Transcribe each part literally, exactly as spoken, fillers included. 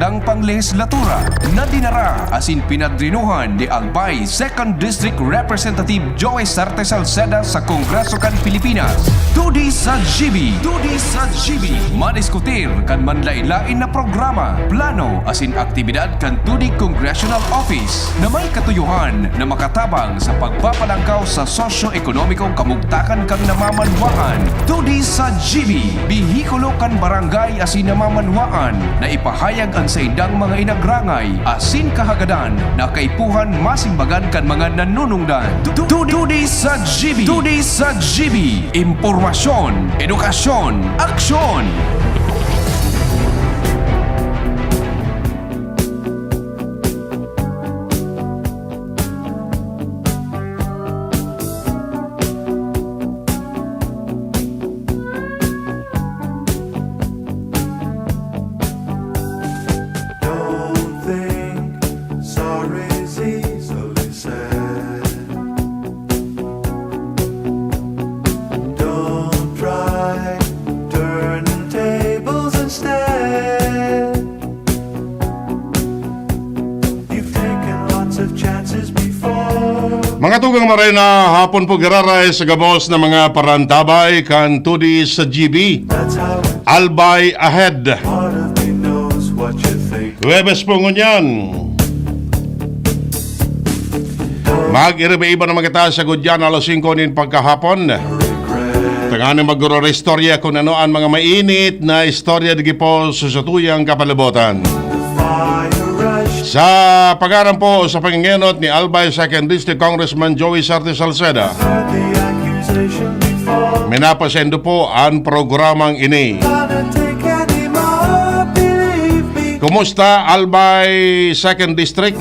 Ang panglehislatura na dinara asin pinadrinuhan ni Albay Second District Representative Joey Sarte Salceda sa Kongreso kan Pilipinas. Tudi sa G B. Tudi sa G B. Madiskutir kan manlain-lain na programa, plano asin aktibidad kan Tudi Congressional Office na may katuyohan na makatabang sa pagpapalangkaw sa sosyo-ekonomikong kamugtakan kan namamanwaan. Tudi sa G B, bihikulo kan barangay asin namamanwaan na ipahayag an saindang mga inagrangay asin kahagadan na kaipuhan masimbagan kan mga nanunungdan. Tu-, tu-, Tudi sa G B. Tudi sa G B. Impormasyon, edukasyon, aksyon. Don't think sorry's easily said. Don't try turning tables instead. You've taken lots of chances before. Mga tugang, maray na hapon po, giraray sa gabos na mga parantabay kan Tudi sa G B. That's how it Albay Ahead. Part of me knows what you think. Huwebes po ngunyan. Mag-iriba-iba naman kita sa gudyan, alas singko nin pagkahapon. Tanganing magkuro-istorya kung ano ang mga mainit na istorya digdi po sa satuyang kapalibutan. Sa pangaran po, sa pangengenot ni Albay Second District Congressman Joey Sarte Salceda, minapasendo po ang programang ini. Kumusta, Albay Second District?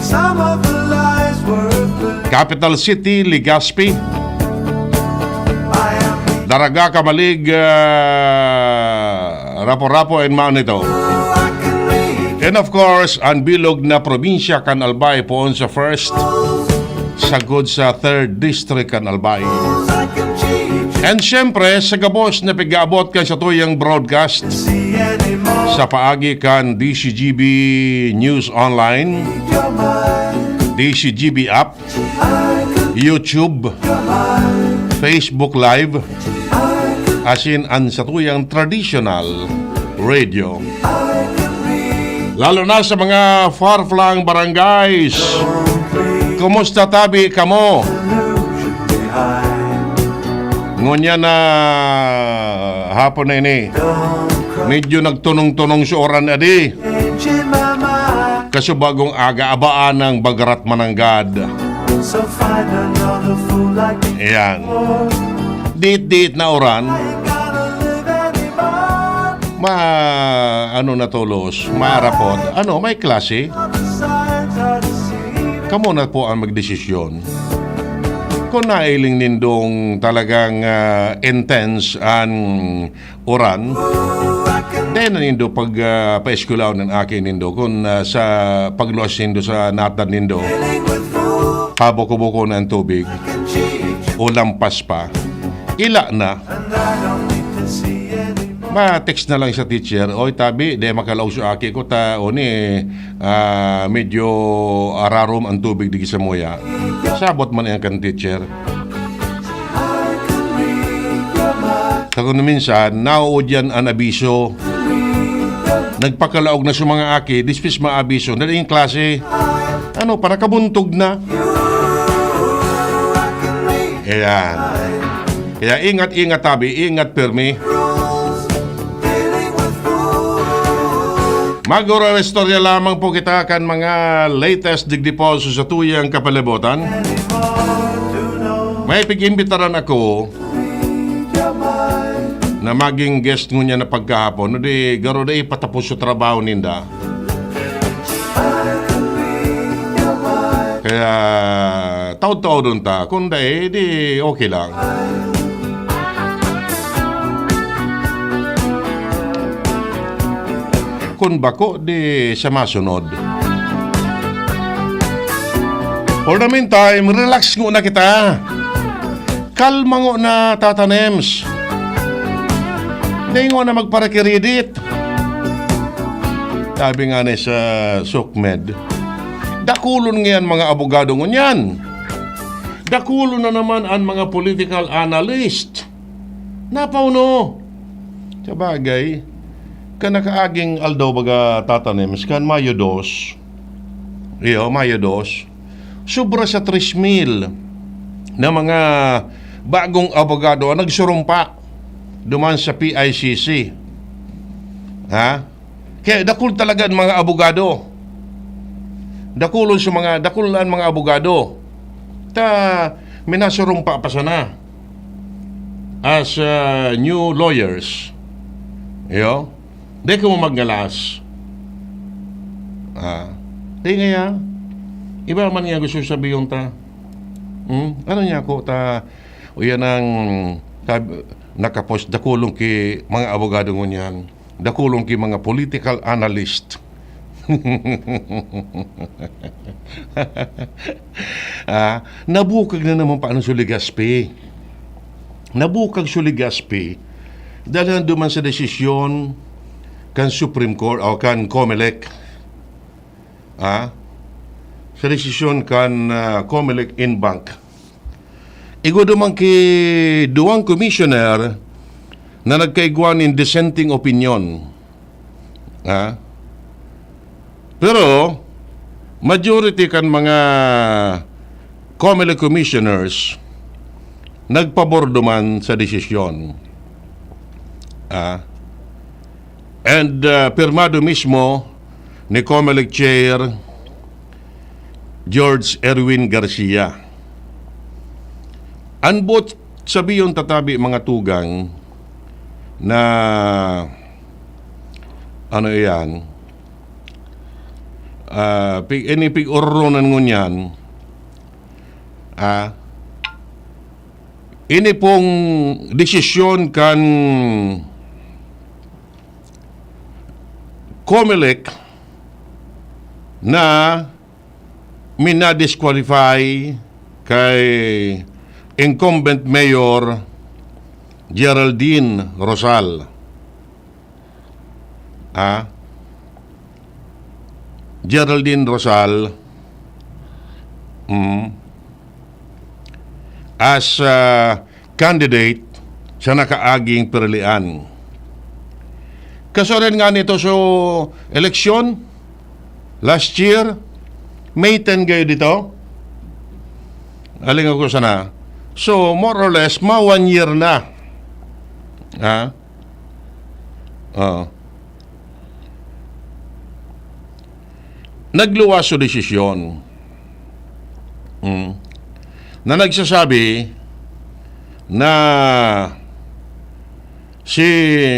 Capital City, Legazpi, Daraga, Camalig, ah, Rapu-Rapu, and Manito. And of course, ang bilog na probinsya kan Albay, poon sa first, sagkod sa third district kan Albay. And siyempre, sa gabos na pig-aabot kan satuyang broadcast sa paagi kan D C G B News Online, D C G B app, YouTube, Facebook Live, asin an satuyang traditional radio. Lalo na sa mga far-flung barangays. Kumusta tabi kamo? Ngunyan na hapon na ini, medyo nagtunong-tunong sa uran adi. Kasubagong aga, abaan ng bagarat mananggad. Ayan. Diit-diit na uran. Ma-, ano na tolos, maarapot. Ano, may klase? Kamo na po ang magdesisyon. Kung nailing nindong talagang, ah, intense an uran, dai na nindo pag, ah, paeskwelahon an aki nindo. Kun, ah, sa pagluwas nindo sa natad nindo, pabuko-buko na an tubig o lampas pa, ila na. Ma-text na lang sa teacher, "Oy, tabi, dai makalaog sa aki ko, ta, oni, ah, medyo ararom an tubig digdi samuya." Sabot man iyan kan teacher. Sa kuno minsan, nauudyan an abiso. Nagpakalaog na sa mga aki, dispis maabiso, na daing klase. Ano pa, nakabuntog na. Ayan. Kaya ingat, ingat, tabi, ingat, pirmi. Maguror-istorya lamang po kita kan mga latest digdi po sa satuyang kapalibutan. May pag-imbitaran ako na maging guest ngunyan na pagkahapon, no di garo na ipatapos sa trabaho ninda. Kaya, taod-taodon ta. Kung dai, di okay lang. Kun bako, di sa masunod. For the meantime, relax ngona kita. Kalma ngona, Tata Nems. Dai ngona magparakiridit. Sabi nga ni sa SOCMED, dakulon ngayan mga abogado ngunyan. Dakulon na naman ang mga political analyst. Napauno. Sabagay, kan nakaaging aldaw baga tatanim, kan Mayo dos, iyo, Mayo dos, sobra sa tres mil na mga bagong abogado ang nagsurumpa duman sa P I C C. Ha? Kaya dakul talaga ang mga abogado. Dakulon sa mga, dakul na ang mga abogado. Ta, minasurumpa pa sana as, ah, new lawyers. Iyo? Di ka mo magngalas. Ah, di ngaya. Iba man nga gusto sabihin ta. Hmm? Ano niya ako ta? O yan ang sab-, nakapos dakulong ki mga abogado ngunyan. Dakulong ki mga political analyst. Ah, nabukag na naman pa ang Suligaspi. Nabukag Suligaspi dahil duman sa desisyon kan Supreme Court o kan COMELEC. Ah, sa desisyon kan, ah, COMELEC en banc. Igwa duman ki duwang commissioner na nagkaigwa nin dissenting opinion. Ha? Pero, majority kan mga COMELEC commissioners nagpabor duman sa desisyon. Ah. And, ah, pirmado mismo ni COMELEC Chair George Erwin Garcia. An boot sabiyon tatabi, mga tugang, na ano iyan, ah, pig-, ini pig-ororonan ngunyan, ah, ini pong desisyon kan COMELEC na mina-disqualify kay incumbent mayor Geraldine Rosal. Ah? Geraldine Rosal, mm, as, ah, candidate sa nakaaging pirilian. Kasuarin nga nito so eleksyon, last year, May ten kayo dito? Aling ako sana. So, more or less, ma one year na. Ha? Oo. Nagluwas so desisyon. Mm. Na nagsasabi na si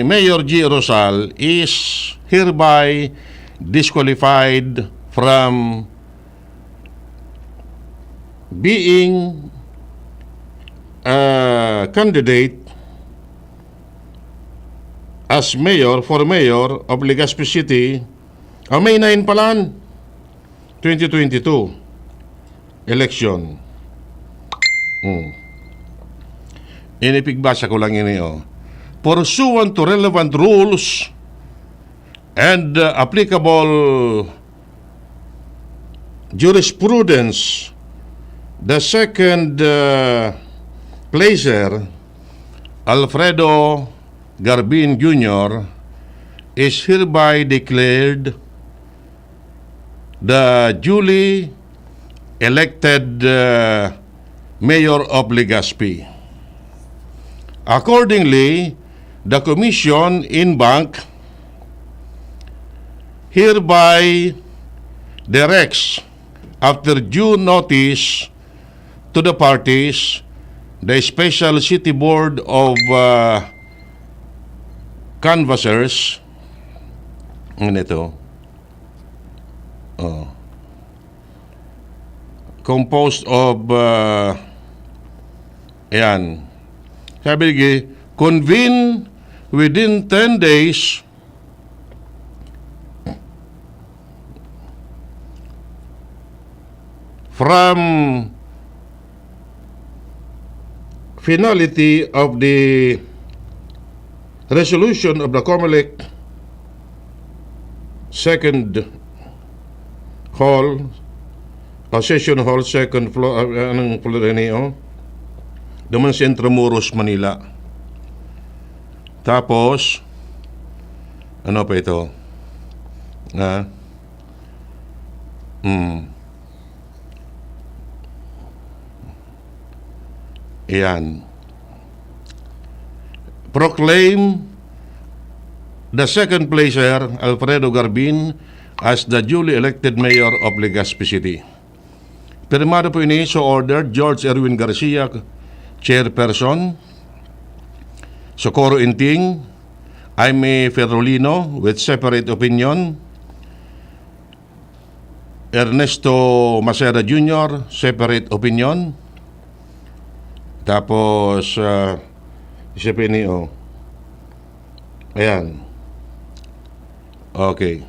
Mayor G Rosal is hereby disqualified from being a candidate as mayor, for mayor of Legazpi City, ah, May nine palan, twenty twenty-two election. Hmm. Ini pigbasa ko lang ini, oh. Pursuant to relevant rules and, uh, applicable jurisprudence, the second, uh, placer, Alfredo Garbin Junior, is hereby declared the duly elected, uh, mayor of Legazpi. Accordingly, the commission en banc hereby directs, after due notice to the parties, the Special City Board of, uh, Canvassers, ano ito? Oh. Composed of, uh, ayan. Sabi lagi, convene within ten days from finality of the resolution of the COMELEC, second hall, o session hall, second floor, ah, anong floor ini, oh? Duman sa Intramuros, Manila. Tapos, ano pa ito? Ah? Hmm. Ayan. Proclaim the second placer, Alfredo Garbin, as the duly elected mayor of Legazpi City. Pirmado po ini, so ordered, George Erwin Garcia, chairperson, Socorro Inting, Aimee Ferrolino, with separate opinion, Ernesto Maceda Junior, separate opinion. Tapos, ah, isa pa ini, oh. Ayan. Okay.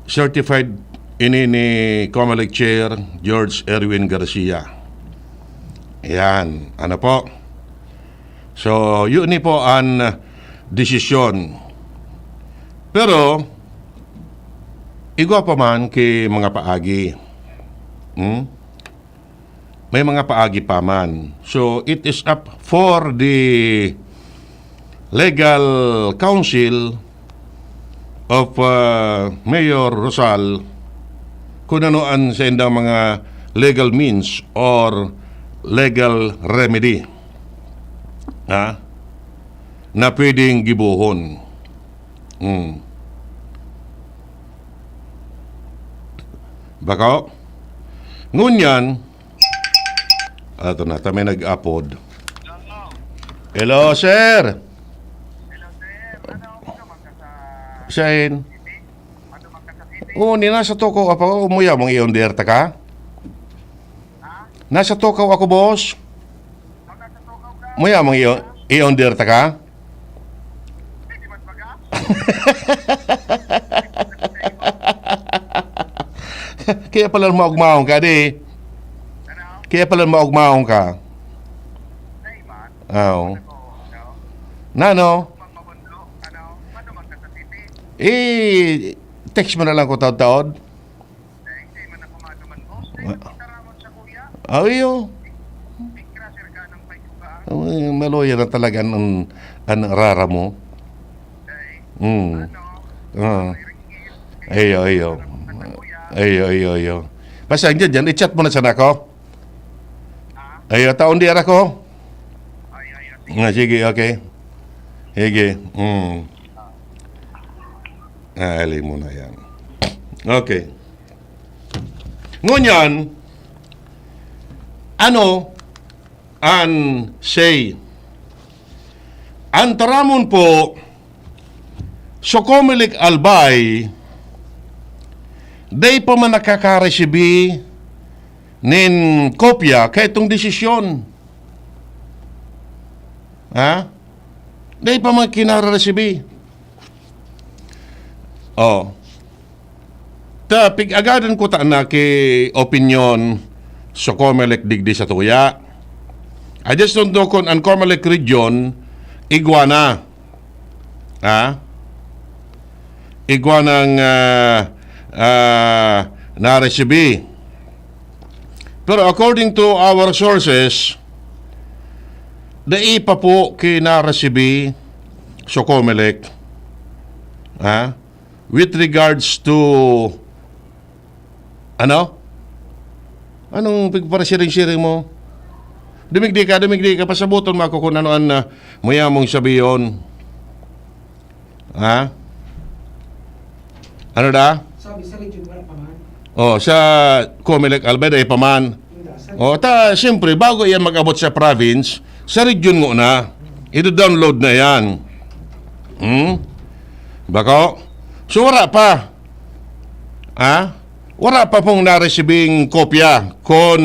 Certified ini ni Comelec Chair George Erwin Garcia. Ayan. Ano po? So, yun ni po an desisyon. Pero, igwa pa man ki mga paagi. Hmm? May mga paagi pa man. So, it is up for the legal counsel of, uh, Mayor Rosal kung ano an saindang mga legal means or legal remedy, ha, na pwedeng gibohon. Hmm. Bako? Ngunyan, ato na, ta may nag-apod. Hello, sir. Sain? Oo, ni nasa Toko apa, umuya mong i-on-air ta ka? Nasa Toko ako, boss. Muya mong i-on-air ta ka? Kaya pala maugmaon ka, di? Kaya pala maugmaon ka? Oo. Nano? Eh, text mo na lang ko taod-taod. Ay, iyo. Oh, eh, maluya na talaga ang, ang rara mo. Mm. Ah. Iyo, iyo. Iyo, iyo, iyo. Basta dyan, dyan. I-chat mo na sana ako. Iyo, taon di ako. Ah, sige, okay. Sige. Mm. Ah, ali mo na yan. Okay. Ngunyan, ano an say? An taramon po, so Comelec Albay, dai pa man nakakaresibi nin kopya kaitong desisyon. Ha? Dai pa man kinaresibi. Oh. Ta, pig-agadan ko ta na ki opinyon sa Comelec digdi sa tuya. I just don't know kung an Comelec region igwa na. Ha? Igwa nang, ah, ah, naresibi. Pero according to our sources, dai pa po kinaresibi sa Comelec. Ha? With regards to, ano? Anong pagparasiring-siring mo? Dumigdi ka, dumigdi ka, pasaboton mo ako kung ano an, ah, muya mong sabiyon. Ha? Ano da? Sabi sa region, wala pa man. Oh, sa Comelec Albay, dai pa man. Hindi, sa Oh, ta, siyempre, bago yan mag-abot sa province, sa region mo na. Ido-download na yan. Hmm? Bako? So, wala pa. Ha? Wala pa pong naresibing kopya. Kon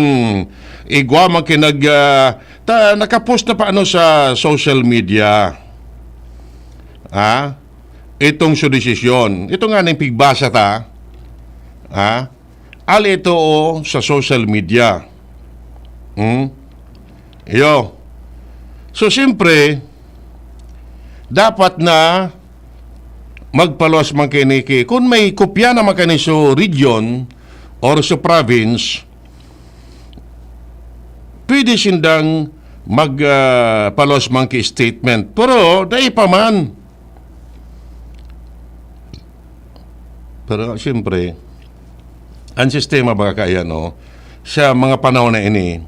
igwa man kinag, ah, ta, nakapost na pa ano sa social media. Ha? Itong su desisyon. Ito nga ning pigbasa ta. Ha? Ali ito, oh, sa social media. Hmm? Iyo. So, siyempre, dapat na magpaluwas man kaini ki, kun may kopya naman kaini sa region or sa province, pwede sindang mag, ah, paluwas man ki statement. Pero dai pa man. Pero siyempre, ang sistema baga kaiyan, oh, sa mga panahon na ini,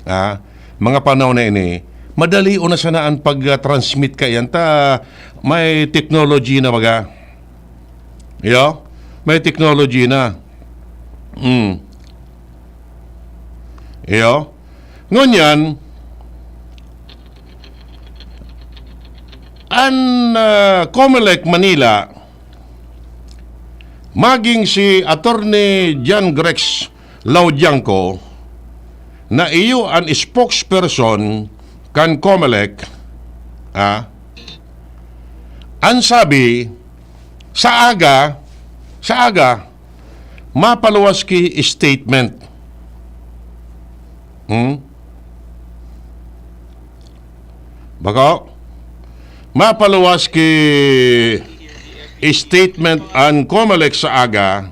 ah, mga panahon na ini, madali na sana ang pag-transmit kaiyan ta may technology na baga. Iyo? May technology na. Mm. Iyo? Ngunyan, an, ah, Comelec Manila, maging si Attorney John Grex Laudianco, na iyo an spokesperson kan Comelec, ah, an sabi, sa aga, sa aga, mapaluwas ki statement. Hmm? Bako? Mapaluwas ki statement an Comelec sa aga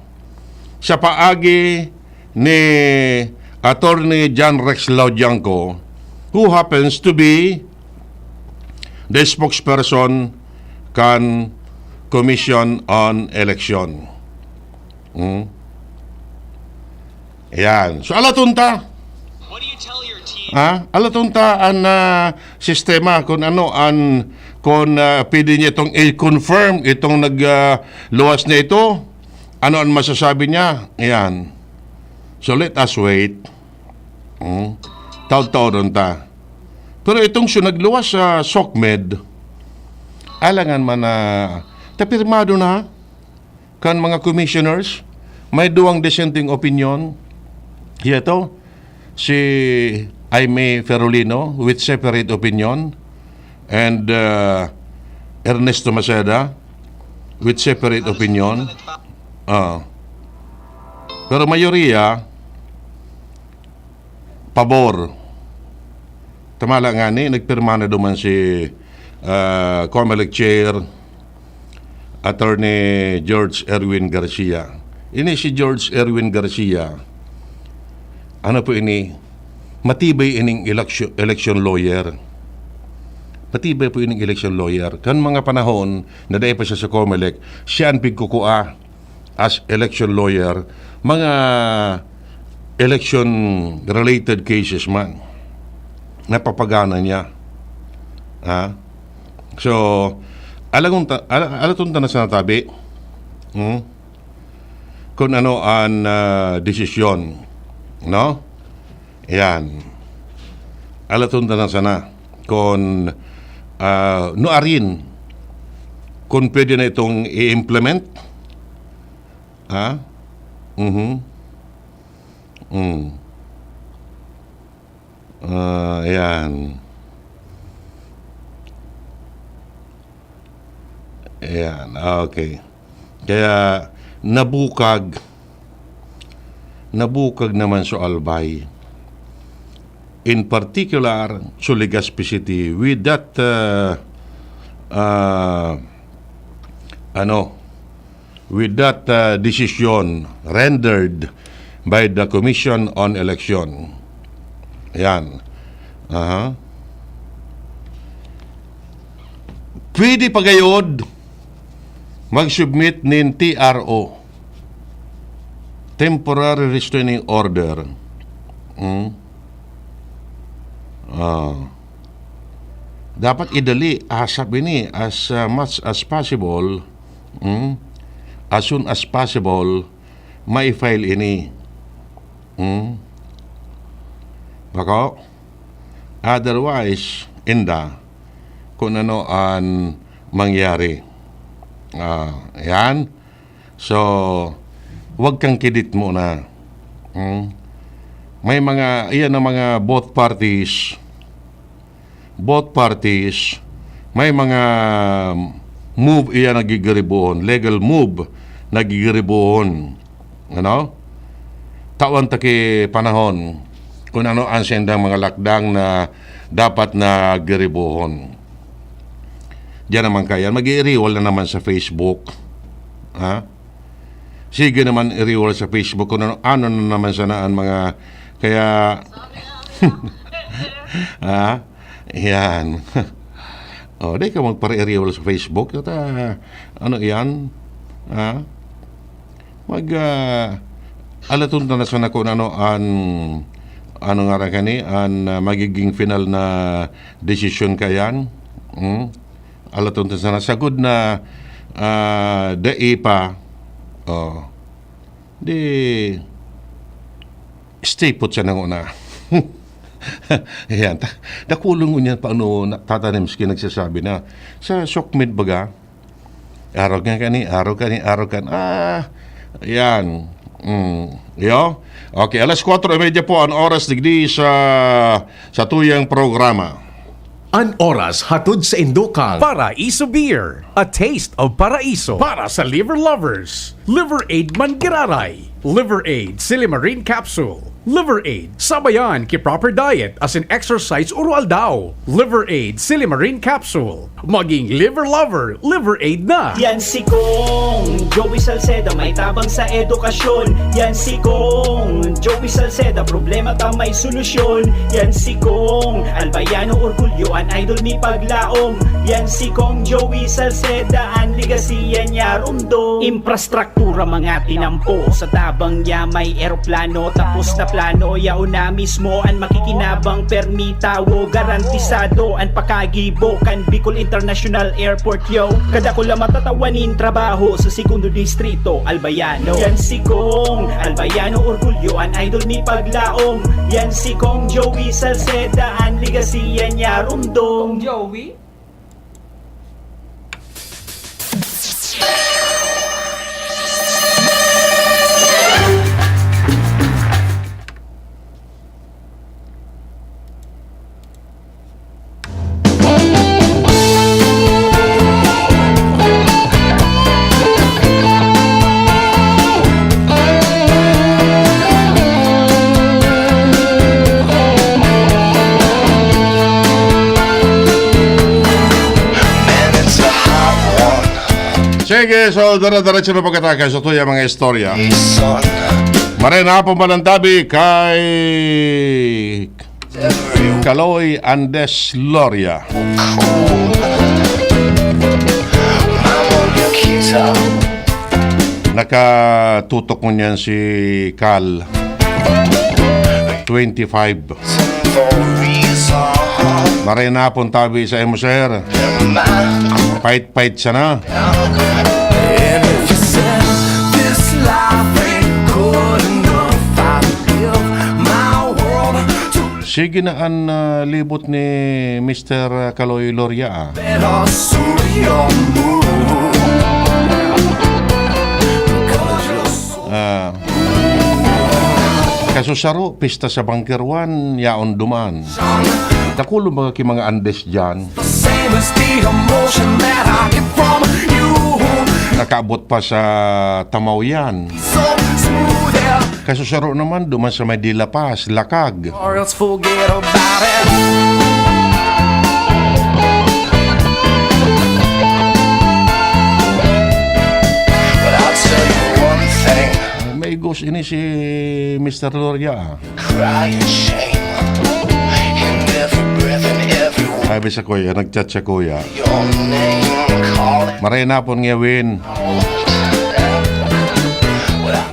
sa paagi ni Attorney John Rex Laudianco, who happens to be the spokesperson kan Commission on Election. Hmm? Ayan. So, alaton ta. What do you tell your team? Ha? Alaton ta an, ah, sistema kung ano an, kung, ah, pwede niya itong i-confirm itong nag, ah, luwas na ito. Ano ang masasabi niya? Ayan. So, let us wait. Hmm? Taod-taodon ta. Pero itong siya nagluwas sa SOCMED, alangan man na tapirmado na kan mga commissioners, may duwang dissenting opinion. Hiya to, si Aimee Ferolino with separate opinion and, uh, Ernesto Maceda with separate opinion. Ah. Pero mayoriya, pabor. Tamala ngani, nagpirma na duman si, ah, Comelec Chair, Attorney George Erwin Garcia. Ini si George Erwin Garcia, ano po ini, matibay ining election, election lawyer. Matibay po ining election lawyer. Kan mga panahon na dai pa siya sa Comelec, siya ang pigkukua as election lawyer, mga election-related cases man, napapagana niya. Ha? So, alagon ta, ala, alaton ta na sa natabi. Hmm? Kung ano ang, ah, desisyon, no? Ayan. Alaton ta na sana kung, ah, nuarin, kung pwede na itong i-implement. Ha? Mhm. Mm. Ah, ayan. Ayan, okay. Kaya nabukag, nabukag naman so Albay. In particular, so Legazpi City, with that, uh, uh, ano, with that, uh, decision rendered by the Commission on Election. Ayan. Aha. Pwede pa gayod mag-submit nin T R O, Temporary Restraining Order. Hmm? Ah. Dapat idali, asap ini, as, uh, much as possible, hmm? As soon as possible, ma-file ini. Hmm? Bako? Otherwise, inda, kung ano ang mangyari. Ah, yan. So, wag kang kidit muna. Hmm? May mga, iyan ang mga both parties, both parties, may mga move iyan nagigiribuhon, legal move nagigiribuhon. Ano? Tawan ta ki panahon kung ano ang sendang mga lakdang na dapat na giribuhon. Diyan naman kaya, mag-i-rewall na naman sa Facebook. Ha? Sige naman, i-rewall sa Facebook kung ano, ano na naman sana ang mga, kaya, ha? Yan. O, di ka magpare-rewall sa Facebook. Ata, ano yan? Ha? Mag, ah, alaton ta na sana kung ano an, ano nga ra kani, an, ah, magiging final na desisyon kayan. Hmm? Alaton ta sana. Sagod na, ah, dai pa. Oh. Di, stay put siya nanguna. Ayan. Ta-, dakulong ngunyan pa ano, na-, Tata Nemski nagsasabi na. Sa Sokmed baga, araw nga kani, araw kani, araw kan-, ah, yan. Mm, yo? Okay, alas kwatro y media po ang oras digdi sa, sa tuyang programa. An oras hatod sa indukang Paraiso Beer, a taste of Paraiso. Para sa liver lovers, Liver Aid man giraray. Liver Aid Silimarin Capsule. Liver Aid, sabayan ki proper diet asin exercise oro-aldaw. Liver Aid Silimarin Capsule. Maging liver lover, Liver Aid na. Yan si Kong Joey Salceda, may tabang sa edukasyon. Yan si Kong Joey Salceda, problema ta may solusyon. Yan si Kong Albayano Orgulyo, an idol mi paglaom. Yan si Kong Joey Salceda, an legacy yan niya rumdom. Infrastruktura mga tinampo, sa tabang niya may eroplano. Tapos na plano, yaon na mismo an makikinabang, permi tawo, garantisado an pakagibo kan Bicol International Airport, yo. Kadakula matatawa nin trabaho sa segundo distrito, Albayano. Yan si Kong Albayano Orgulyo, an idol mi paglaom. Yan si Kong Joey Salceda, an legacy yan niya rumdom. Kong Joey? Sige, so, dire-diretso na pagkatakas sa tuya mga istorya. Maray na po man ang tabi kay Kaloy Andes Loria. Nakatutok mo niyan si Kal. Twenty-five. Maray na pong tabi sa imo, sir. Pait-pait siya na. Sige na an, ah, libot ni Mister Kaloy Loria, ah. Ah, kasusaro, pista sa Bunker One, yaon duman. Dakulon baga ki mga Andes diyan. Nakaabot pa sa Tamaw yan. Kasusaro naman, duman sa may De La Paz, Lakag. May ghost ini si Mister Loria, ah. Sabi sa kuya, nag-chat siya, kuya. Maray na pon ngawin.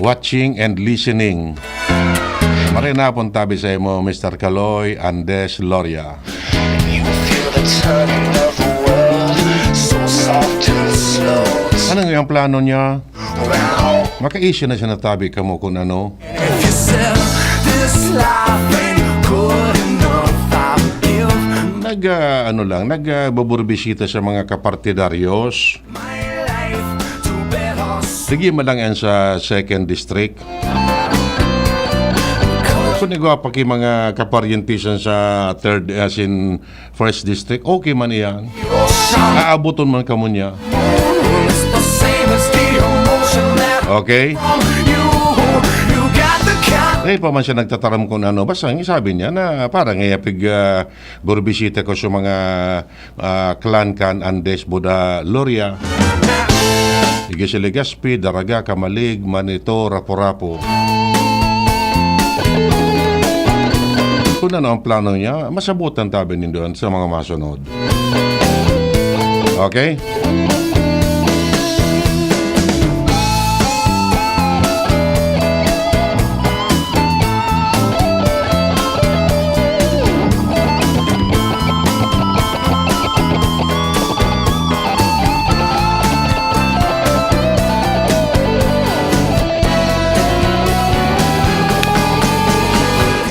Watching and listening. Maray na pon tabi sa imo, Mister Kaloy Andes Loria. Ano nga ang plano niya? Makaisi na siya natabi kamo kung ano. Nag, ah, ano lang, nag, ah, buburbisita sa mga kapartidaryos. Sige man lang yan sa second district. Kung igwa pa ki mga kaparyentisan sa third, as in, first district, okay man iyan. Aaboton man kamo niya. Okay? Dai pa man siya nagtataram kun ano. Basta ang sabi niya na parang ngaya pig, ah, burbisita ko sa mga, ah, clan kan Andes, Buda, Loria. Iglesia Legazpi, Daraga, Camalig, Manito, Rapu-Rapu. Kung ano ang plano niya, masabutan tabi nindo sa mga masunod. Okay?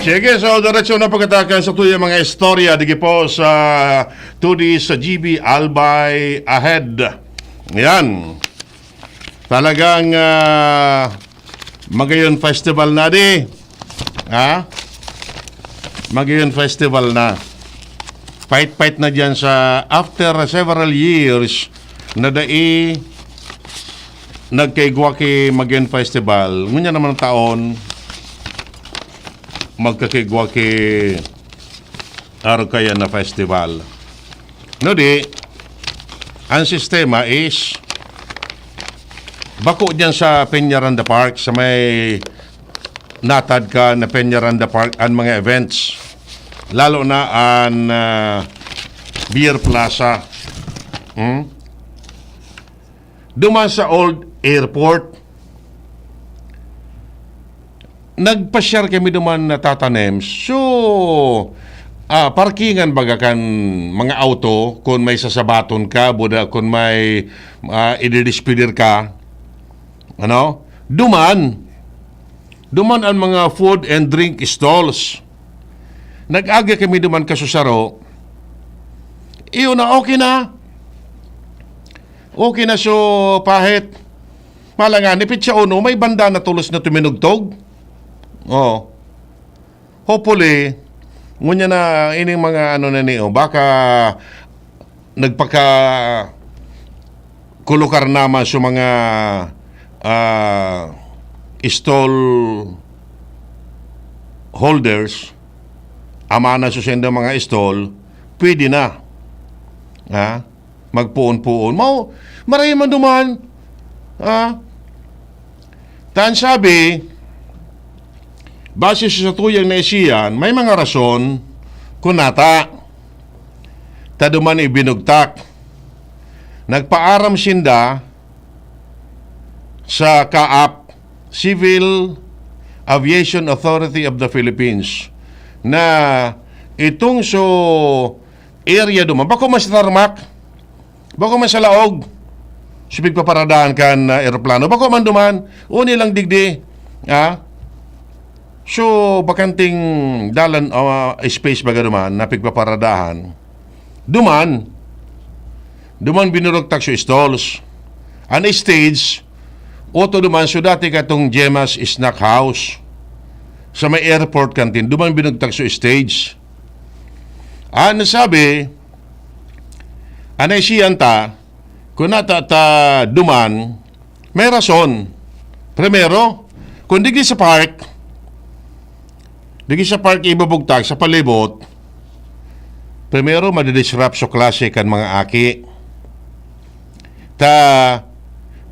Sige, so diretso na pagkatakan sa tuyang mga istorya digi po sa Two Days sa G B Albay Ahead. Yan. Talagang, ah, Magayon Festival na di. Ha? Magayon Festival na. Pait-pait na diyan sa, after several years na dai nagkaigwa ki Magayon Festival. Ngunyan naman taon, magkakaigwa ki Arog Kayan na festival. No di, ang sistema is bako diyan sa Peñaranda Park, sa may natad ka na Peñaranda Park, ang mga events. Lalo na ang, ah, Beer Plaza. Hmm? Duman sa old airport, nagpasyar kami duman na tatanim. So, ah, parkingan baga kan mga auto, kun may sasabaton ka, buda, kun may, ah, ididespedir ka. Ano? Duman. Duman ang mga food and drink stalls. Nag-agi kami duman kasusaro. Iyo na, okay na. Okay na, so, pahit. Malangan, ipit siya uno, may banda na tulos na tuminugtog. Oh. Hopefully, ngunyan na ining mga ano na niyo, baka nagpaka-kulukar naman sa mga, ah, stall holders, ama na sa senda mga stall, pwede na. Ha? Magpoon-poon. Mao, maray man duman. Ha? Tan sabi, base sa satuyang naisiyan, may mga rason kun nata ta duman ibinugtak. Nagpaaram sinda sa CAAP, Civil Aviation Authority of the Philippines, na itong so area duman, bako man sa tarmac, bako man sa laog, so pigpaparadahan kan, ah, eroplano, bako man duman, uni lang digdi, ah. So, bakanting dalan, ah, space baga duman na pigpaparadahan. Duman, duman binurugtak so stalls. An stage, oto duman so dati katong Gemma's Snack House. Sa may airport canteen, duman binugtak so stage. An sabi, anay siyan ta, kun nata ta duman, may rason. Primero, kun digdi sa park, digdi sa park ibubugtak sa palibot, primero, madidisrupt so klase kan mga aki. Ta,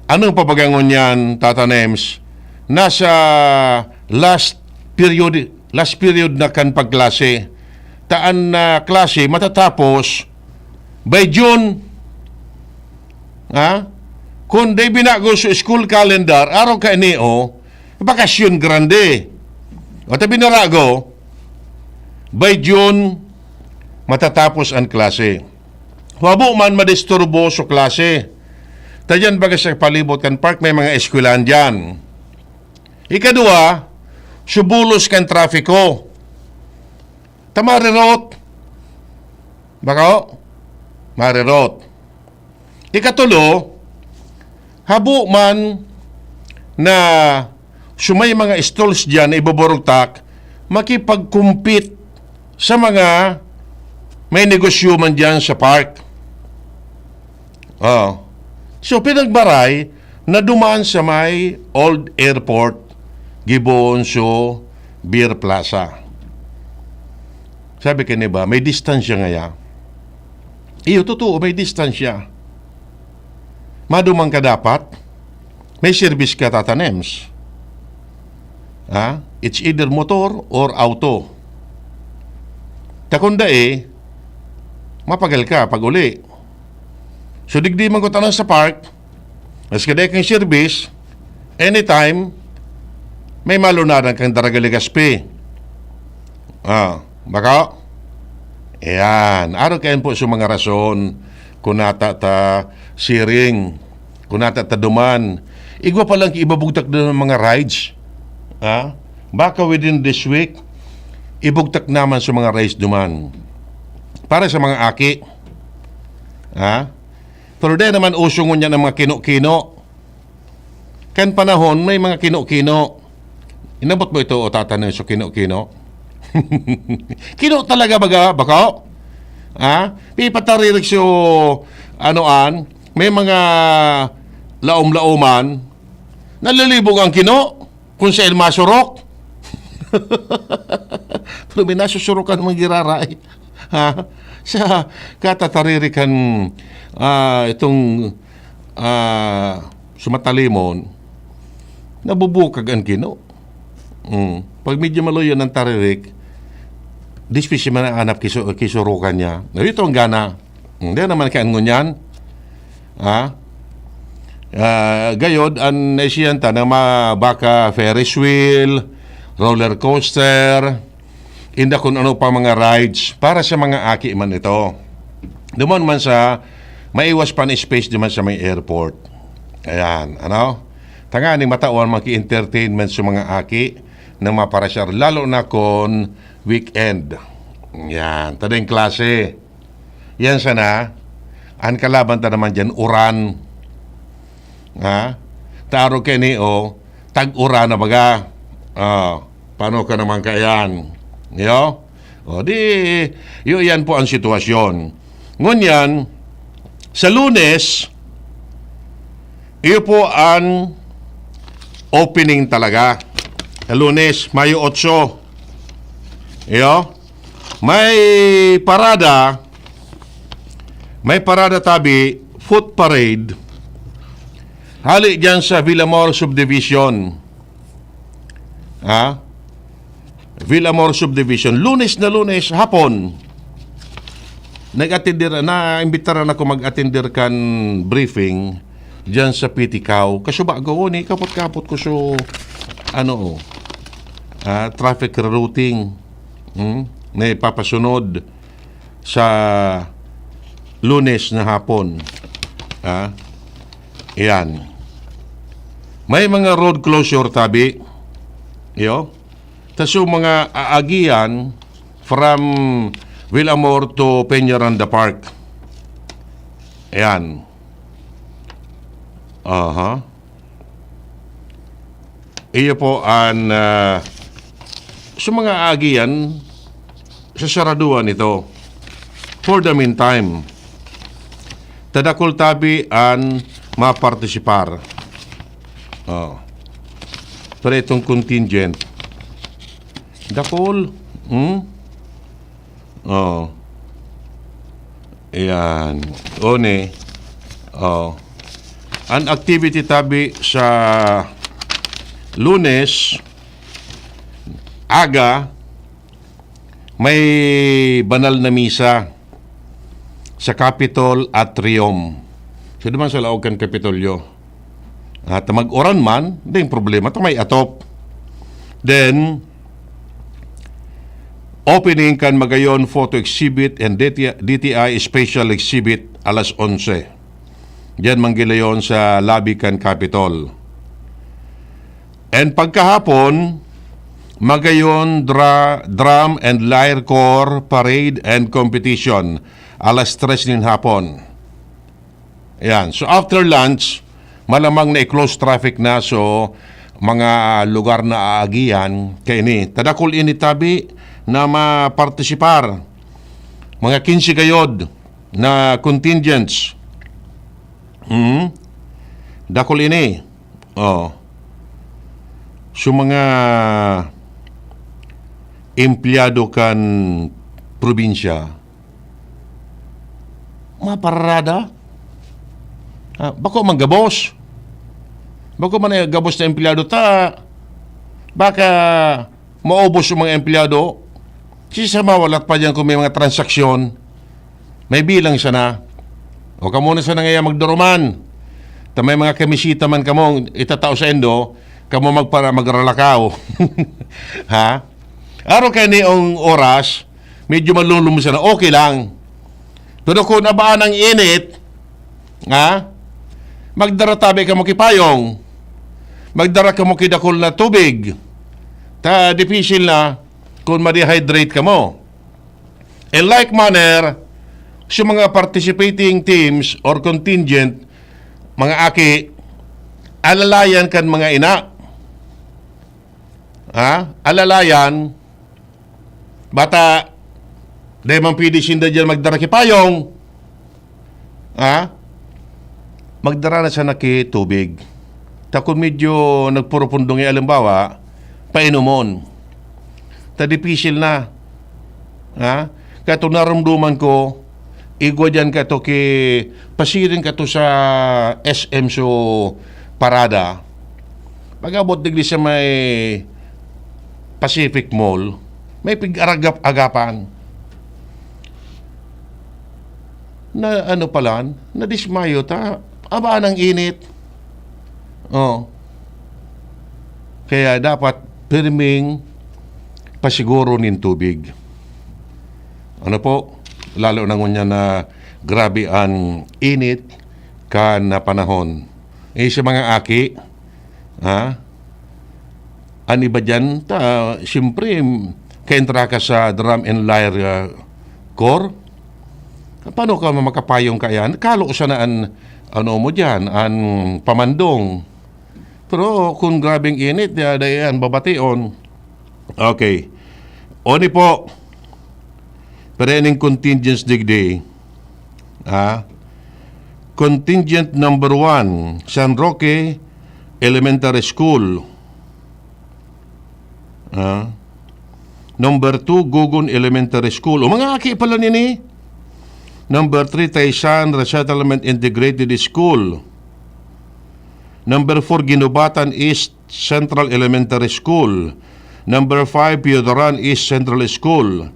anong pabagangon niyan, Tata Nems? Nasa last period, last period na kan pagklase. Ta an, ah, klase matatapos by June. Ha? Kun dai binago sa school calendar, araw kaini, oh, bakasyon grande. O ta binarago, by June, matatapos an klase. Habo man madisturbo sa klase. Ta diyan baga sa palibot kan park, may mga eskwelahan diyan. Ikadua, subulos kan trafiko. Ta marirot. Bako? Marirot. Ikatulo, habo man na sumay mga stalls diyan na ibuburugtak, makipag-compete sa mga may negosyo man diyan sa park. Oh. So, pinagbaray na duman sa may old airport, Gibohon so Beer Plaza. Sabi ka niba, may distansya ngaya. Iyo, totoo, may distansya. Maduman ka dapat, may service ka, Tata Nems. Ha? It's either motor or auto. Ta kun dai, mapagal ka pag uli. So, digdi man kung tanan sa park, mas kadai kang service, anytime, may malunadan kang Daraga Legazpi. Ah, baka? Ayan. Araw kayan po sa mga rason kung nata ta siring, kung nata ta duman. Igwa pa lang ibabugtak doon ng mga rides. Ha? Baka within this week, ibugtak naman sa mga rides duman. Para sa mga aki. Ha? Pero dahil naman uso ngunyan ang mga kino-kino. Kan panahon, may mga kino-kino. Inabot mo ito, o Tata Nems, so kino-kino? Kino talaga baga, bako? Ha? Pipataririk so, ano an, may mga laom-laoman, nalilibog ang kino, kung saan masurok. Pero may nasusurokan mong giraray. Ha? Sa katataririkan, ah, itong, ah, sumatalimon, nabubukag ang kino. Mm. Pag medyo maluyo ng taririk, dispisi man ang anap kisu-, kisurukan niya. Na ito ang gana. Hindi naman kain ngunyan. Ha? Ah, gayod, ang naisiyan ta na mga baka Ferris wheel, roller coaster, inda kung ano pa mga rides para sa mga aki man ito. Duman man sa maiwas pa na space duman sa may airport. Ayan, ano? Tanganing matawan maki-entertainment sa mga aki na maparasyar, lalo na kon weekend. Yan, tadeng klase. Yan sana, ang kalaban ta naman dyan, uran. Ha? Taro kini, o, tag-uran na baga. Ah, paano ka naman kaiyan? Yo? O, di, yo, yan po ang sitwasyon. Ngunyan, sa Lunes, iyo po ang opening talaga. Sa Lunes, Mayo otso. Iyo? May parada, may parada tabi, foot parade, hali dyan sa Villamor Subdivision. Ha? Villamor Subdivision. Lunes na Lunes, hapon. Nag-atender, naimbitaran ako mag-atender kan briefing dyan sa P T CAO. Kasubago ni, kapot-kapot ko so, ano, oh, ah, traffic rerouting. Hmm? Na ipapasunod sa Lunes na hapon. Ha? Ayan. May mga road closure tabi. Yo? Ta so mga aagian from Villamor to Peñaranda Park. Ayan. Aha. Iyo po an, ah, sa mga aagian, sasaraduan ito. For the meantime, tadakol tabi an mapartisipar. Oh. Pero itong contingent, dakol. Hmm? Oh. Ayan. One. Oh. An activity tabi sa Lunes, aga, may banal na misa sa Capitol Atrium. So, duman sa laog kan Kapitolyo. At mag-uran man, ding problema, ta may atop. Then, opening kan Magayon Photo Exhibit and D T I, D T I Special Exhibit alas onse. Diyan manggilayon sa lobby kan Capitol. And pagkahapon, Magayon Dra-, Drum and Lyre Corps Parade and Competition, alas tres nin hapon. Ayan. So, after lunch, malamang na i-close traffic na. So, mga lugar na aagihan, kaini, tadakol ini tabi na mapartisipar. Mga kinse gayod na contingents. Hmm? Dakol ini. Oh. So, mga empleyado kan probinsya, mapararada. Ah, bako man gabos. Bako man, eh, gabos na empleyado ta. Baka maubos yung mga empleyado. Sisama, walat pa diyan kung may mga transaksyon. May bilang sana. O kamo na sana ngaya magduruman. Ta may mga kamisita man kamo, itatao sa indo, kamo magpara-, magralakaw. Ha? Araw kayo ni ong oras, medyo malulom sana, okay lang. Pero kung abaan ang init, ha? Magdara tabi kamo ki payong. Magdara kamo ki dakul na tubig. Ta dipisil na kung ma-dehydrate kamo. In like manner, sa mga participating teams or contingent, mga aki, alalayan kan mga ina. Ha? Alalayan, bata, di man pwede sinda diyan magdara ki payong. Ha? Magdara na sana ki tubig. Ta kun medyo nagpurupundong, eh, alimbawa, painomon. Ta dipisil na. Ha? Kaya itong narumduman ko, igwa diyan ka to ki, pasiring ka to sa S M so parada. Pag-abot digdi sa may Pacific Mall, may pig-aragap-agapan. Na ano palan, nadismayo ta. Aba, ang init. Oh. Kaya dapat pirming pasiguro nin tubig. Ano po? Lalo na ngunyan na grabe ang init kan na panahon. Eh, sa mga aki, ha? An iba diyan, ta, siyempre, kaentra ka sa drum and lyre, ah, corps. Paano ka makapayong ka yan? Kalo sana an, ano mo diyan, an pamandong. Pero kung grabeng init, di, di yan, babation. Okay. Oni po, pero ining contingents digdi. Ah, contingent number one, San Roque Elementary School. Ah, number two, Gugon Elementary School. O, mga aki pala nini. Number three, Taysan Resettlement Integrated School. Number four, Ginubatan East Central Elementary School. Number five, Piodaran East Central School.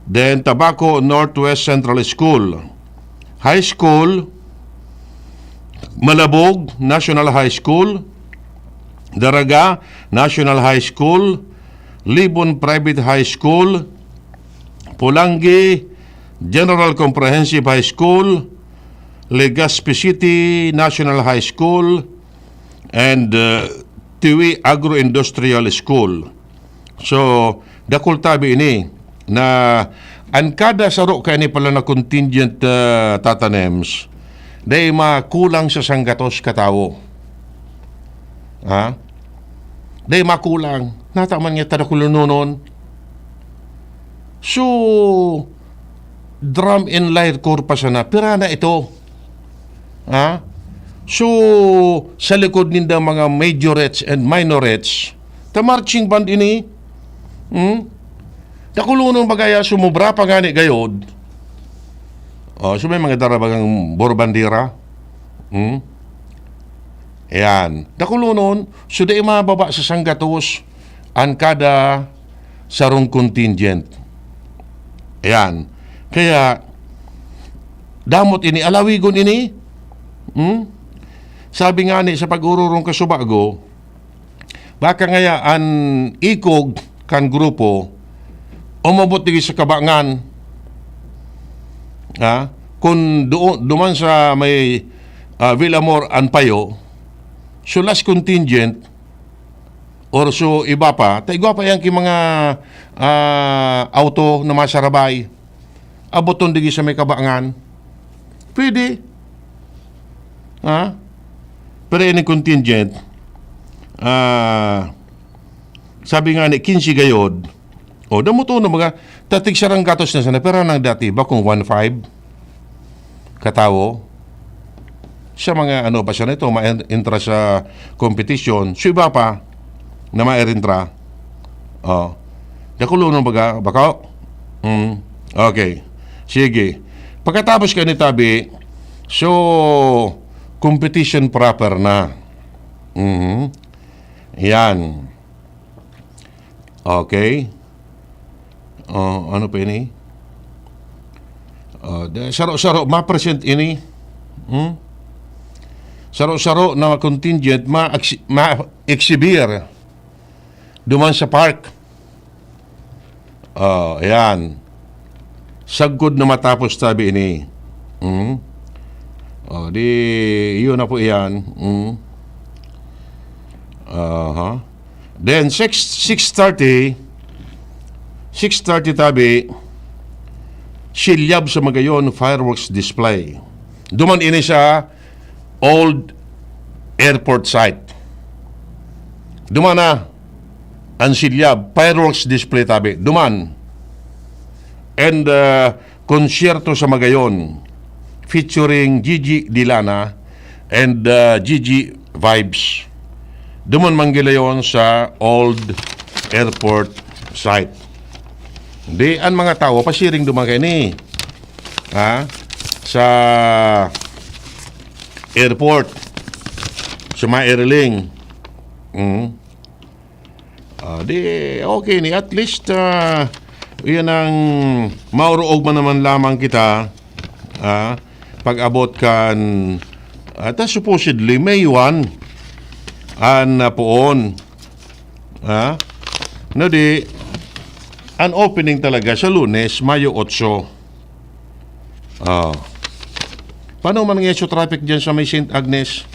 Then, Tabaco Northwest Central School. High School, Malabog National High School, Daraga National High School, Libon Private High School, Polangui General Comprehensive High School, Legazpi City National High School, and, uh, Tiwi Agro-Industrial School. So, dakul tabi ini na an kada saro kaini pala na contingent, uh, tatanems, dai makulang sa sanggatos ka tawo. Ha? Dai makulang. Nata man nga tadakulunonon. So, drum and lyre corps pa sana, pira na ito? Ha? So, sa likod ninda mga majorettes and minorettes, ta marching band ini. Hmm? Dakulonon bagaya, sumobra pa ngani gayod. Oh, so may mga dara bagang borbandera. Hmm? Ayan. Dakulonon, so dai mababa sa sanggatos an kada sarong contingent. Ayan. Kaya, damot ini, alawigon ini. Hmm? Sabi nga ni sa pag-ururong kasubago, baka ngaya an ikog kan grupo, umabot digdi sa Kabangan. Ha? Kung duo-, duman sa may, ah, Villamor an payo, so last contingent, or so iba pa, ta igwa pa yan ki mga, ah, auto na masarabay. Aboton digdi sa may Kabangan. Pwede. Ha? Pero ini contingent, ah, sabi nga ni, quince gayod. O, damoton na mga, tatig sarang gatos na sana, pero nang dati, bakong one five katawo. sa mga ano pa siya nito, ma-entra sa competition. So, iba pa na ma-entra. Oh. Dakulonon baga, bako? Mm. Okay. Sige. Pagkatapos ka ni tabi, so, competition proper na. Mhm. Yan. Okay. Oh, ano pa ini? Oh, de, saro-saro, ma-present ini. Hmm? Saro-saro na contingent, ma-, ma-exhibir duman sa park. Oh, ayan. Sagkod na matapos tabi ini. Hmm? Oh, di, yun na po yan. Hmm? Aha. Then, six, six thirty, six thirty tabi, silyab sa Magayon, fireworks display. Duman ini sa old airport site. Duman na ang silyab, fireworks display tabi. Duman. And, uh, konsyerto sa Magayon featuring Gigi Dilana and, uh, Gigi Vibes. Duman man gila yon sa old airport site. Di, ang mga tawo pasiring duman kaini. Ha? Sa airport. Sa mga airling. Mm. Ah, di, okay ni. At least, ah, yan ang mauruog man naman lamang kita, ah, pag-abot kan, ah, ta supposedly, May one, an, ah, poon. Ah, no di, an opening talaga sa Lunes, Mayo otso. Ah. Paano man ang traffic dyan sa may Saint Agnes?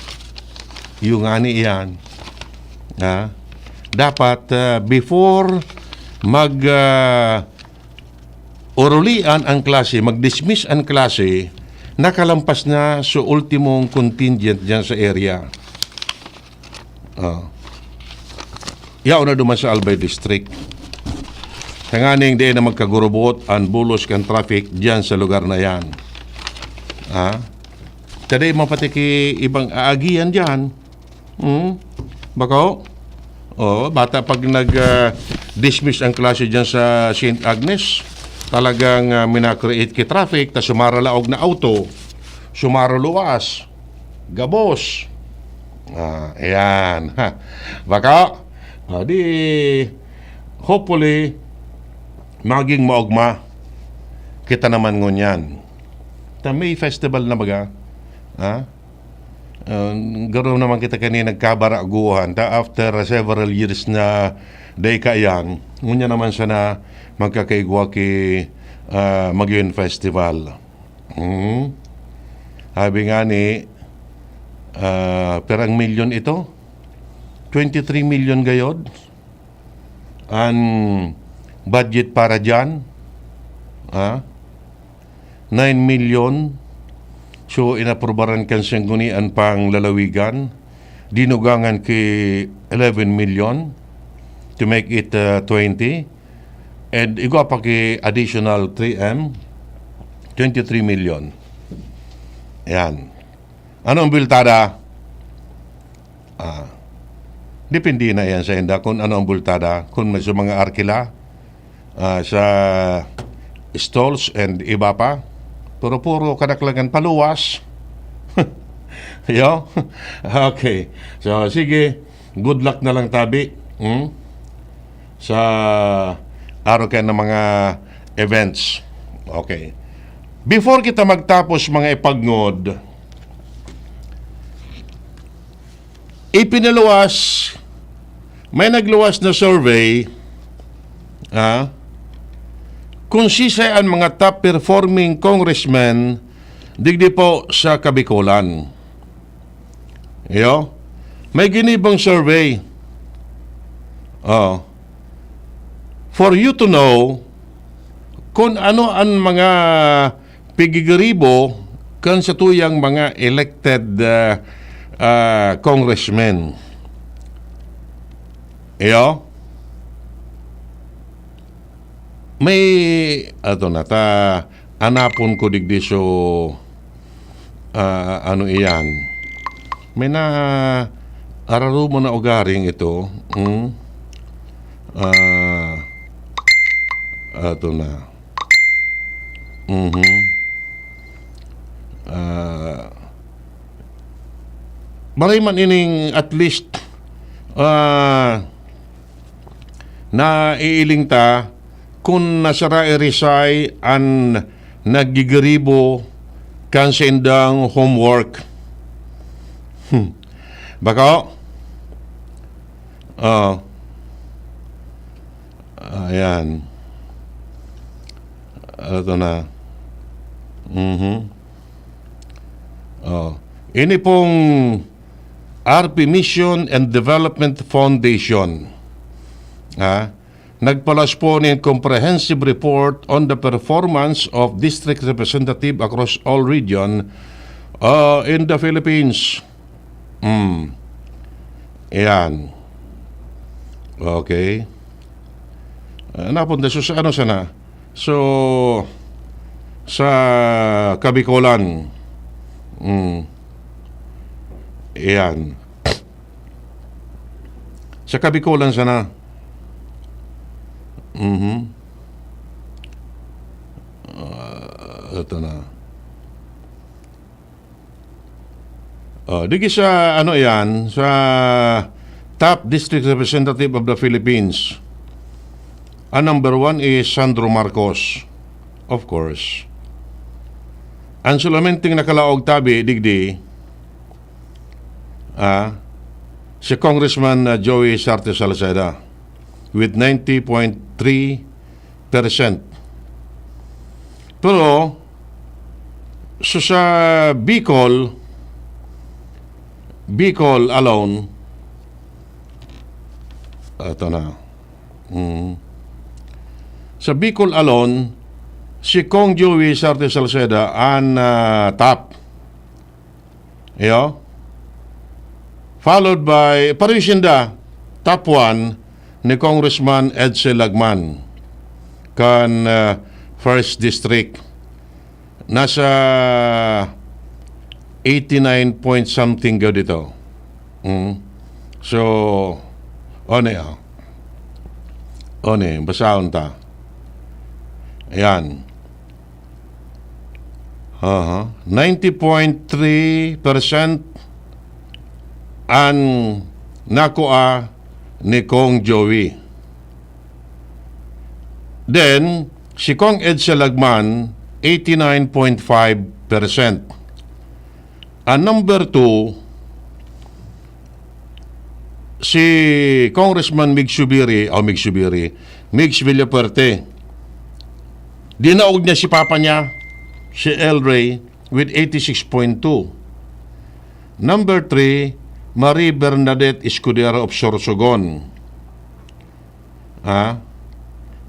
Yung nga ni iyan. Ha? Dapat, ah, before mag, ah, urulian ang klase, mag-dismiss ang klase, nakalampas na sa ultimong contingent dyan sa area. Ah. Yaon na duman sa Albay District. Tanganing di na magkagurubot ang bulos kan traffic diyan sa lugar na yan. Ah? Tadi man pati ki ibang aagihan diyan. Hmm? Bako? Oh, bata pag nag, ah, dismiss ang klase diyan sa Saint Agnes, talagang, ah, mina-create ki traffic, ta sumaralaog na auto, sumaruluwas, gabos. Ah, ayan. Ha. Bako? Ah, di, hopefully, maging maogma kita naman ngunyan. Ta may festival na baga. Ha? Ah, garo naman kita kani nagkabaraguhan. Ta after several years na dai kaiyan, ngunyan naman sana magkakaigwa ki, ah, Magayon Festival. Hmm. Sabi nga ni, ah, perang milyon ito? Twenty-three million gayod? An budget para diyan? Ah? Nine million. So, inaprubaran kan sanggunian pang lalawigan. Dinugangan ki eleven million to make it, uh, twenty. And igwa pa ki additional three M, twenty-three million. Yan. Ano ang biltada? Ah, depende na yan sa inda kung ano ang bultada. Kung may sa mga arkila, ah, sa stalls and iba pa. Pero puro kadaklangan paluwas. Yo? Okay. So, sige. Good luck na lang tabi. Hmm? Sa araw kaya ng mga events. Okay. Before kita magtapos, mga ipagngod, ipinaluwas, may nagluwas na survey, ah, kung sisay ang mga top performing congressmen digdi po sa Kabikolan. Iyo, may ginibang survey. Oh. For you to know kung ano ang mga pigigiribo kan sa tuyang mga elected, ah, ah, congressmen. Iyo? May, ato na, ta, anapon ko digdi so, ah, ano iyan. May naararuman na ugaring ito. Hmm? Ah, ato na. Mhm. Ah, maray man ining at least, ah, naiiling ta kun nasara irisay an naggigiribo kan saindang homework. Hmm. Bako? Oh. Ayan. Ito na. Mhm. Oh. Ini pong R P Mission and Development Foundation. Ha? Nagpalas po nin comprehensive report on the performance of district representative across all region, uh, in the Philippines. Hmm. Ayan. Okay. Ah, napunta. So, sa ano sana? So, sa Kabikolan. Hmm. Ayan. Sa Kabikolan sana. Mhm. Ah, ito na. Ah, digi sa ano yan, sa top district representative of the Philippines. Ang number one is Sandro Marcos, of course. Ang solamente nakalaog tabi, digdi, ah, si Congressman, ah, Joey Sarte Salceda with ninety point three percent. Pero, so sa Bicol, Bicol alone, ito na. Mm. Sa Bicol alone, si Cong Joey Sarte Salceda an, ah, top. Iyo. Followed by, pareho sinda, top one ni Congressman Edsel Lagman kan, ah, First District. Nasa eighty-nine point something ka dito. Mm. So, one, oh. One, basahon ta. Ayan. Aha. Ninety point three percent an nakua ni Cong Joey. Then, si Cong Edsel Lagman, eighty-nine point five percent. Ang number two, si Congressman Mig Subiri, o Mig Subiri, Migs Villafuerte. Dinaog niya si papa niya, si El Rey, with eighty-six point two. Number three, Marie Bernadette Escudero of Sorsogon. Ah?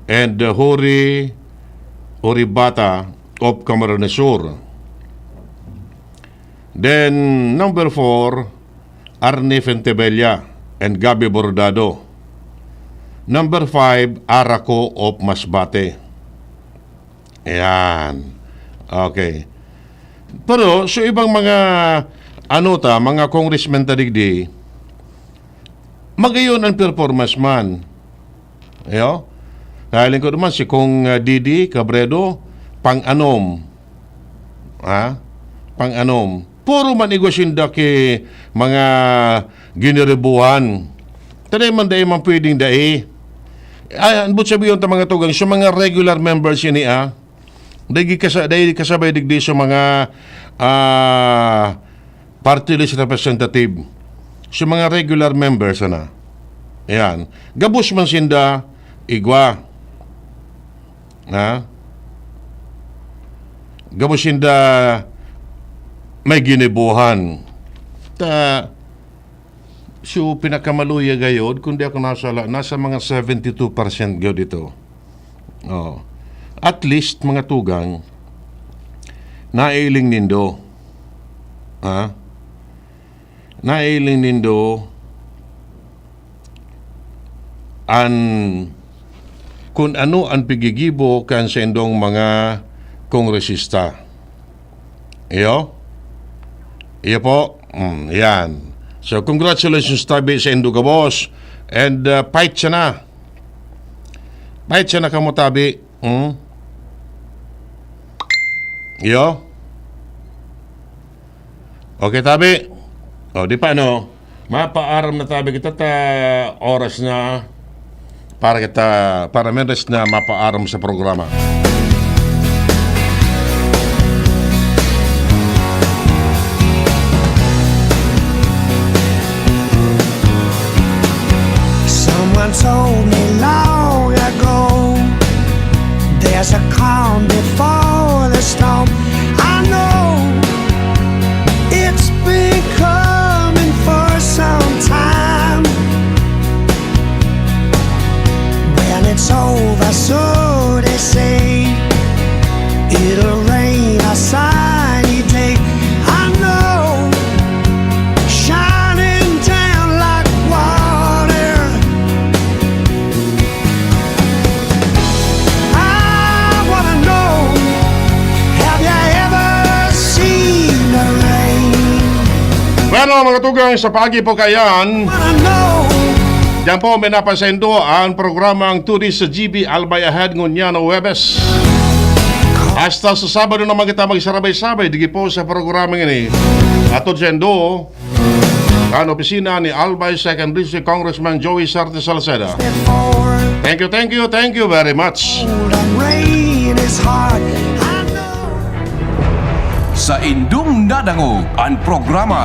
And, uh, Hori Oribata of Camarines Sur. Then, number four, Arnie Fentebella and Gabby Bordado. Number five, Araco of Masbate. Ayan. Okay. Pero, so ibang mga, ano ta, mga congressman ta digdi, magayon ang performance man. Ayo? Nahiling ko naman si Cong, ah, Didi Cabredo, pang-anom. Ha? Pang-anom. Puro man igwa sinda ki mga giniribuhan. Tanay man, dai man pwedeng dai. Ay, ang but sabihin ta mga tugang, sa mga regular members ini, ah, dai gikasa-, dai kasabay digdi sa mga, ah, party list representative. Sa mga regular members, ana. Ayan. Gabos man sinda, igwa. Ha? Gabos sinda may ginibuhan. Ta, so, pinakamaluya gayod, kung di ako nasala, nasa mga seventy-two percent gayod ito. Oh. At least, mga tugang, nailing nindo. Ha? Nailing nindo an, kun ano an pigigibo kan saindong mga kongresista. Iyo? Iyo po. Mm, yan. So, congratulations, tabi, sa indo gabos. And, uh, fight siya na. Fight siya na kamo, tabi. Mm? Yo? Okay, tabi. O, di pa, no? Mapaaram na, tabi, kita ta oras na para kita, para meron na mapaaram sa programa. Someone told me long ago, there's a calm before the storm. I know it's been coming for some time. When it's over, so they say, it'll rain a sunny day. I know, shining down like water. I wanna know, have you ever seen the rain? Bueno, mga tugang, sa pagi po kayan, Wanna know. Diyan po, may napasaindo ang programang Two Days sa G B, Albay Ahead, ngunyan na Huwebes. Hasta sa Sabado naman kita magsarabay-sabay, digi po sa programang ini. Ato saindo, kan opisina ni Albay Second District Congressman Joey Sarte Salceda. Thank you, thank you, thank you very much. Cold and rain is hard. I know. Sa indong nadangog an programa